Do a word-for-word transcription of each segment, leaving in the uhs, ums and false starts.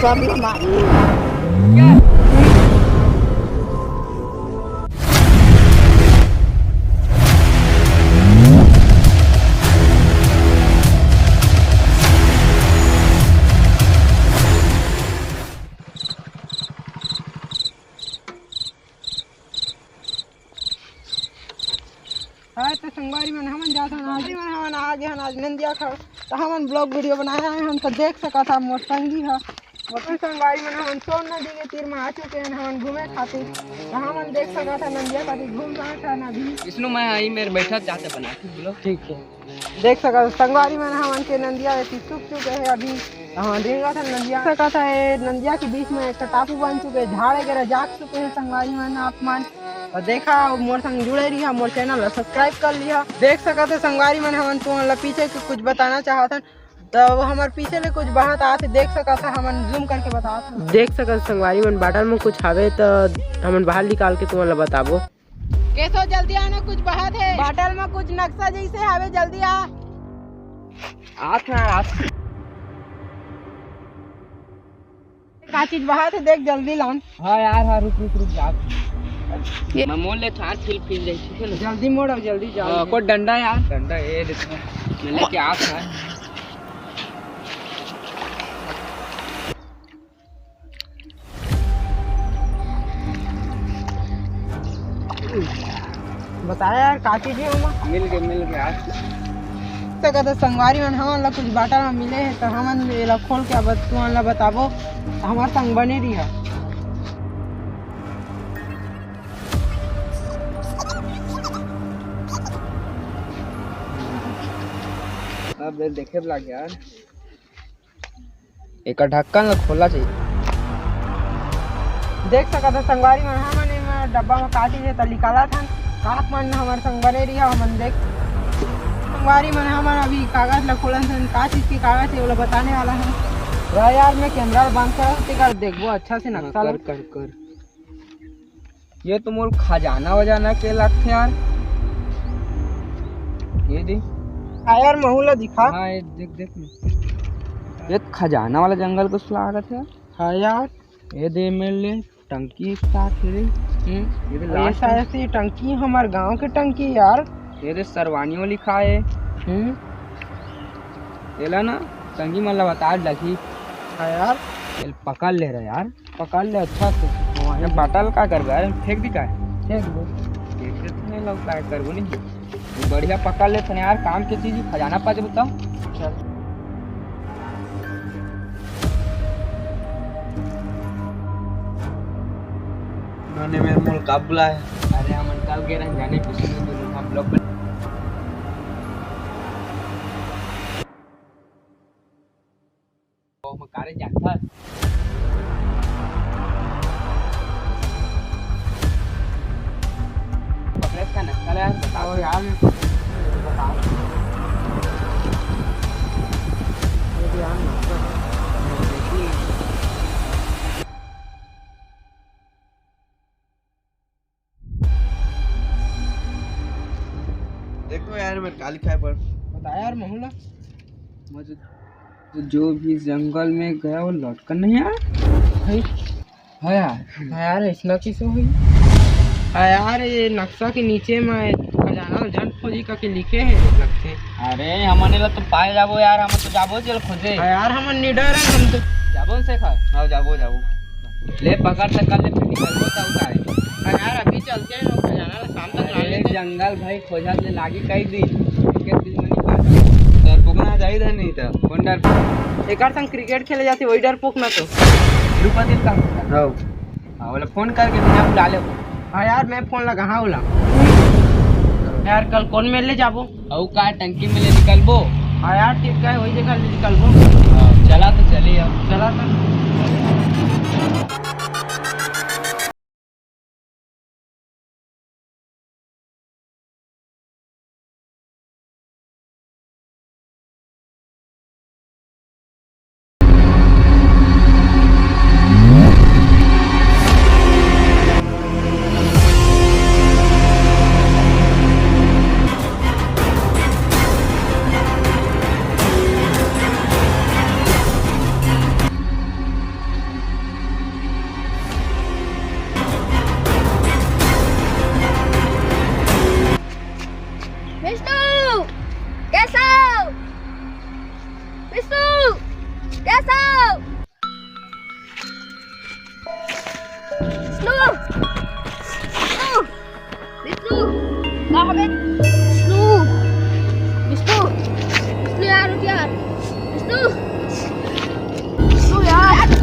कम मार। हाँ, तो संगवारी मन, हमन जात हन, आज हमन आ गे हन आज नंदिया खाए। तो हमन vlog video बनाए हन, तो देख सकत हा मोर संगी ह, मोर संगवारी मन, हमन सोन नदी के तीर में आ चुके हन, हमन घूमे खातिर। तो हमन देख सकत हा नंदिया खातिर घूम सकत हन अभी। विष्णु, मैं आई मेरे बैठा जाते बना के vlog। ठीक है। देख सकत हा संगवारी मन, हमन के नंदिया एती सूख चुके हे अभी। हमन रेंगत हन नंदिया। सकत हा, ए नंदिया के बीच में एक टापू बन चुके हे, झाड़ वगैरह जाग चुके हे संगवारी मन, आप मन। तो देखा, मोर संग जुड़े रहिहा, मोर channel ला subscribe कर लिहा। देख सकत हा संगवारी मन, हमन तुमन ला पीछे के कुछ बताना चाहत हन। तो हमर पीछे ले कुछ बहत आथे, देख सकत हा, हमन zoom करके बतात हन। देख सकत हा संगवारी मन, बाटल में कुछ हावे, तो हमन बाहर निकाल के तुमन ला बताबो। केसो जल्दी आना, कुछ बहत हे। बाटल में कुछ नक्शा जैसे हावे, जल्दी आ। आत ना, आत। का चीज बहत हे, देख जल्दी लान। हाँ यार, हाँ, रुक, रुक, रुक, जा। मैं मोड़ ले, थार फिल, फिल जाए, ठीक है ना? जल्दी मोड़, जल्दी जा। हाँ, कोई डंडा यार। डंडा ये देखो। मैं लेके आ था। बताया यार, का चीज हे ओमा? मिल गए, मिल गए आज। तो कहते संगवारी मन हमन ला कुछ बाटल में मिले हे, तो हमन एला खोल के अब तुमन ला बताबो, तो हमार संग बने रहिहा। अब देखे लग यार। एकर ढक्कन ल खोलना चाहिए। देख सकत ह संगवारी मन, हमन एमा डब्बा म का चीज हे त निकालत हन। आप मन हमर संग बने रहिहा, हमन देख। संगवारी मन, हमन अभी कागज ल खोलत हन, का चीज के कागज हे ओला बताने वाला हन। रह यार, मैं कैमरा ल बंद करत हंव, तेकर देखबो अच्छा से नक्शा ल। कर, कर, कर। ये तो मोर खजाना वजाना के लगथे यार। ये दे। हाँ यार, महू ला दिखा। हाँ, ये देख, देख ना। ये खजाना वाला जंगल कस लागत हे। हाँ यार। ये दे मेरे लिए टंकी start हे रे। हम्म। ये दे और ये last शायद से टंकी, हमार गांव के टंकी यार। ये दे सरवानियो लिखा हे। हम्म। एला ना संगी मन ला बता लगही। हाँ यार। एल पकड़ ले रहे यार। पकड़ ले अच्छा से। ये बाटल का करबे यार? फेंक दी का? फेंक दे। फेंक दे तो नहीं लोग, का करबो नहीं। ये बढ़िया पकड़ ले तने यार, काम के चीज, खजाना पा जबो तब। चल। मैंने मेरे मोल का बुलाया। अरे हमन कल के रंग जाने कुछ नहीं, तो हम लोग ओमा कारे जानथस? पकड़े का नक्शा ला यार, बताओ। ओ यार, बताओ। ये भी यार नक्शा है। देखो यार, मेरे का लिखा है पढ़। बता यार, महू ला। मुझे तो जो भी जंगल में गया, वो लौट कर नहीं आया। भाई। हाँ यार। हाँ यार, ऐसना कैसे होही? हाँ यार, ये नक्शा के नीचे में खजाना झन खोजी करके लिखे हे, लगथे। अरे, हमन एला तो पाए जाबो यार, हमन तो जाबो जेल खोजे। हाँ यार, हमन निडर हन, हम तो। जाबो न शेखर? हाँ, जाबो, जाबो। ले पकड़ त कर ले, फिर निकलबो त उतारे। अरे यार, अभी चलते हैं, लोग खजाना ला शाम तक ला अरे लेते हैं। जंगल भाई खोजत ले लागी कई दिन, एक दिन में निकाल। डरपोक ना जाई दे नहीं तो। कौन डरपोक? एकर संग क्रिकेट खेले जाती, वही डरपोक ना तो। द्रुपति का? हाँ। हाँ, बोले फोन करके बिना बुला ले। हाँ यार, मैं फोन लगा, हाँ बोला। यार, कल कौन मेर ले जाबो? अउ का टंकी में ले निकलबो? हाँ यार, ठीक है, वही जगह ले निकलबो। हाँ, चला तो चली अब। चला तो। केशव! विष्णु! विष्णु! विष्णु! कहाँ गए? विष्णु! विष्णु! विष्णु यार, उठ यार। विष्णु! विष्णु यार।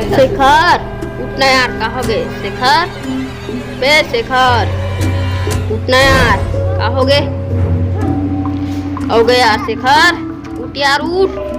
शेखर, उठना यार, का हो गे शेखर? बे शेखर, उठना यार, का हो गे? हो गे यार शेखर, उठ यार, उठ।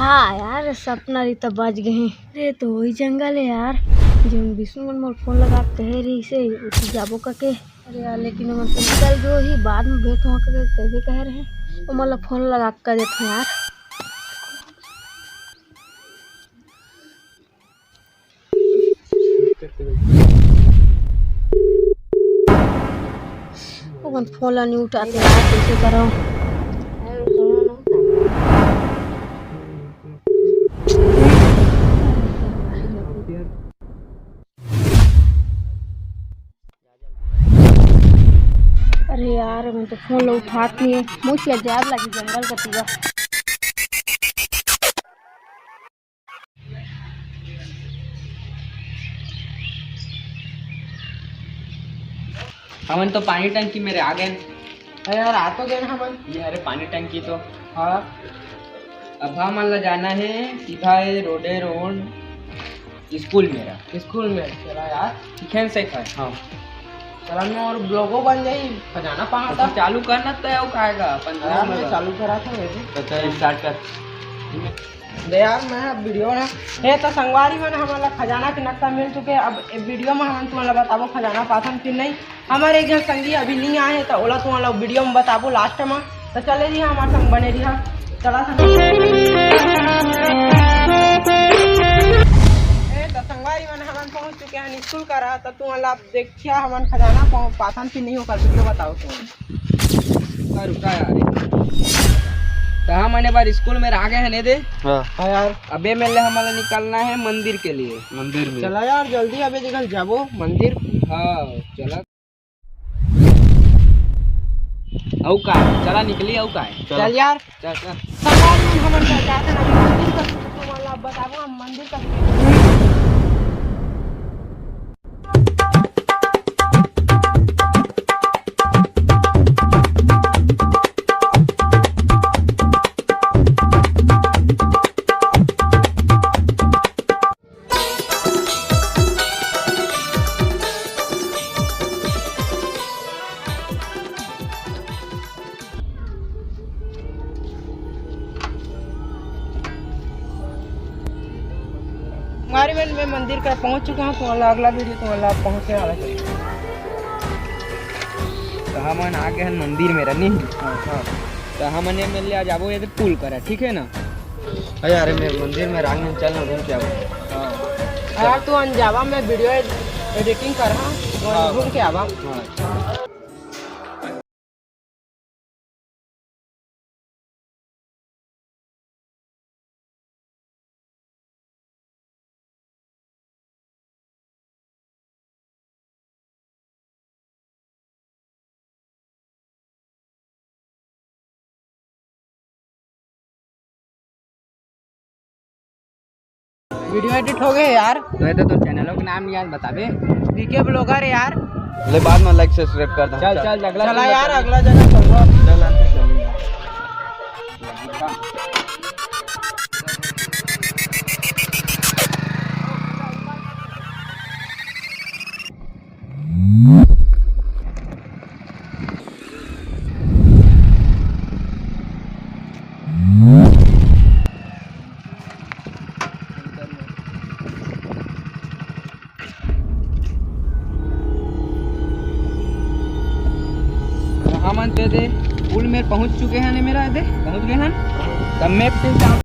हाँ यार, सपना रही त बच गए। अरे, तो वही जंगल है यार, जेन विष्णु मन मोर फोन लगा के कहे रहिसे, उठी जाबो कके। अरे यार, लेकिन ओमन तो निकल गए ही, बाद में भेंट हुआ कके कहे, कहे रहे। ओमन ला फोन लगा के कह देते हैं यार। ओमन फोन ला नहीं उठाते यार, कैसे करो? अरे यार, मैं तो फोन ला उठात नहीं है, मुझे जाब लगी जंगल का तीरा। हमन तो पानी टंकी मेर आ गए। अरे यार, आ तो गए ना हमन। ये हरे पानी टंकी तो। हाँ। अब हमन ला जाना है सीधा ये रोडे रोड स्कूल मेरा। स्कूल में चला यार। ठीक है, सही है। हाँ। चला, मैं और ब्लॉगो बन जाई, खजाना पाता। तो चालू करना तो है, वो खाएगा अपन यार, मैं चालू करा था वैसे। तो चल, स्टार्ट कर। दे यार, मैं वीडियो ना। हे तो संगवारी मन, हमन ला खजाना के नक्शा मिल चुके। अब ए वीडियो में हमन तुमन ला बताबो खजाना पाथन कि नहीं। हमारे एक जन संगी अभी नहीं आए हैं, तो ओला तुमन ला वीडियो में बताबो लास्ट में। तो चले रहिया, हमारे संग बने रहिया। चला संग। ए तो संगवारी मन, हमन पहुंच चुके हैं स्कूल करा। तो तुमन ला देखिया, हमन खजाना पाथन कि नहीं, ओकर वीडियो बताओ तुमन। रुका, रुका यार। तो हमन ए बार स्कूल में आ गए हैं ने दे। हाँ। हाँ यार। अबे मेले हमन ला निकलना है मंदिर के लिए। मंदिर में। चला यार, जल्दी अबे जगह जाबो मंदिर। हाँ, चला। अउ का? चला निकली, अउ का? चला। चल यार। चल, चल। संगवारी मन, हमन का जाथन अभी मंदिर का, तुमन ला बताबो हम मंदिर का। हमारे मन में मंदिर का पहुंच चुका हूँ, तुम्हारा अगला वीडियो तुम्हारा पहुंचने वाला है। तो हमन आ गए हैं मंदिर में, रनी। हाँ, हाँ। तो हमन ये मिल लिया जाबो, ये तो पुल करा, ठीक है ना? अरे, अरे, मैं मंदिर में रांग में चल ना घूम के आओ। हाँ। यार, तू अंजावा में वीडियो एडिटिंग कर, हाँ, हाँ। घूम के आवा। हाँ। वीडियो एडिट हो गए यार। तो ये तो, तो चैनलों के नाम यार बताबे। बीके ब्लॉगर यार। ले बाद में लाइक सब्सक्राइब कर दो। चल, चल, अगला चला यार, अगला जगह चलो। चल, चल। हमन ते दे पुल में पहुंच चुके हैं, मेरा दे पहुंच गए हैं। तब मैप से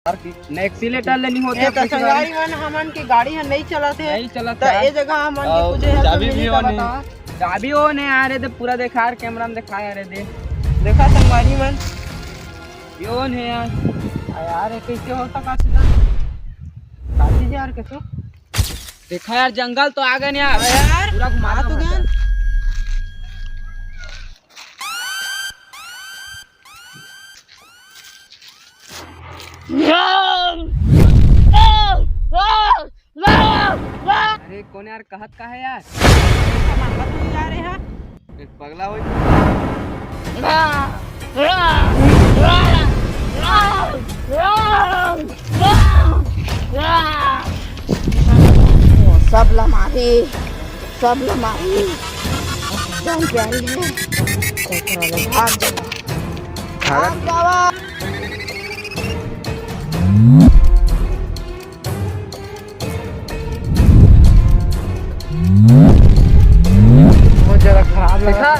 न एक्सीलेटर लेनी होते, ए, त कुछ संगवारी मन, हमन के गाड़ी ह नइ चलत हे। नइ चलत त हे। ए जगह हमन के अउ कुछ हे तो चाबी मिली भी का ओने। बतावा? चाबी ओने आ रे, ते पूरा देखा, कैमरा में देखा यार, दे। देखा संगवारी मन। ये ओने यार। आ यार, ये कैसे होता का सीधा? काटी दे यार, कैसे? देखा यार, जंगल तो आ गए यार। अरे यार, पूरा घुमा आ तो दो गए। अरे कौन यार, कहत का है यार? मांगत हुई यार, यहाँ। एक पगला होई। सब ला मारी, सब ला मारी। जान प्यारी है। भाग जा। भाग जावा। बहुत ज्यादा खराब लगा। देखा?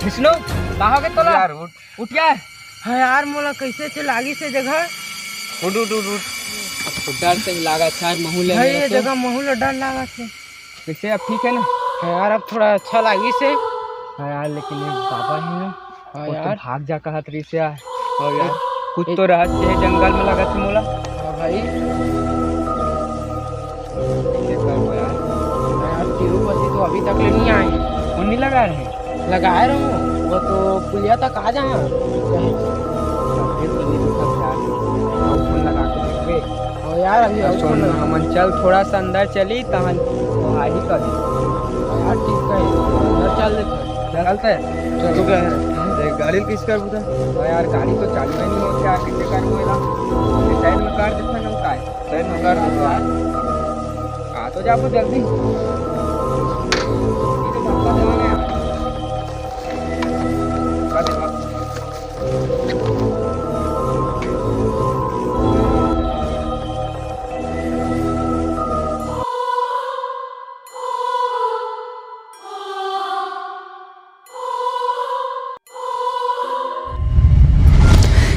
विष्णु, का हो गए तोला? यार, उठ। उठ गया? हाँ यार, मोला कैसे से लागी से जगह। उठ, उठ, उठ, उठ। अब तो डर से ही लागा, शायद महू ले भाई, मेरे ये को। जगह महू ला डर लागा से। कैसे, अब ठीक है ना? हाँ यार, अब थोड़ा अच्छा लागी से। हाँ यार, लेकिन ये बाबा है ना, हाँ वो तो यार। भाग जा कहत रही से यार। और यार, कुछ तो रहस्य है जंगल में, लगत है मोला। हाँ भाई। कैसे करबो यार? हाँ यार, तिरुपति तो अभी तक ले नहीं आए। वो नहीं लगा रहे? लगाए रहो, वो तो पुलिया तक आ जा। फिर तो नहीं दिखत यार। अब फोन लगा के देखबे। हाँ यार, अभी तो और सुन, फोन लगा। हमन चल थोड़ा सा अंदर चली, तहन वहाँ ही कर दी। हाँ यार, ठीक है, अंदर चल देते हैं। चलते हैं। चल। तो क्या है? हाँ। देख, गाड़ी किस कर बुता? हाँ यार, गाड़ी तो चालू ही नहीं होती यार, कैसे करबो एला? ये साइड में कर देते हैं ना, काय? साइड में कर देते हैं। आ तो जाबो जल्दी। ये तो धक्का देवा ना यार। धक्का देवा।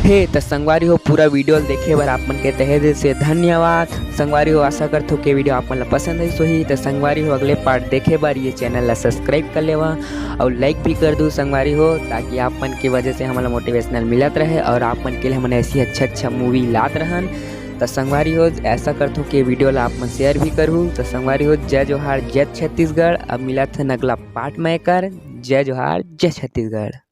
हे, त संगवारी हो, पूरा वीडियो ल देखे बर आप मन के तहे दिल से धन्यवाद। संगवारी हो, आशा करथो के वीडियो आप मन ल पसंद आइस होही। त संगवारी हो, अगले पार्ट देखे बर ये चैनल ल सब्सक्राइब कर लेवा और लाइक भी कर दू संगवारी हो, ताकि आप मन के वजह से हमन ल मोटिवेशनल मिलत रहे और आप मन के लिए हमन ऐसी अच्छा अच्छा मूवी लात रहन। त संगवारी हो, ऐसा करथो के वीडियो ल आप मन शेयर भी करहू। त संगवारी हो, जय जोहार, जय छत्तीसगढ़। अब मिलत हन अगला पार्ट में एकर। जय जोहार, जय छत्तीसगढ़।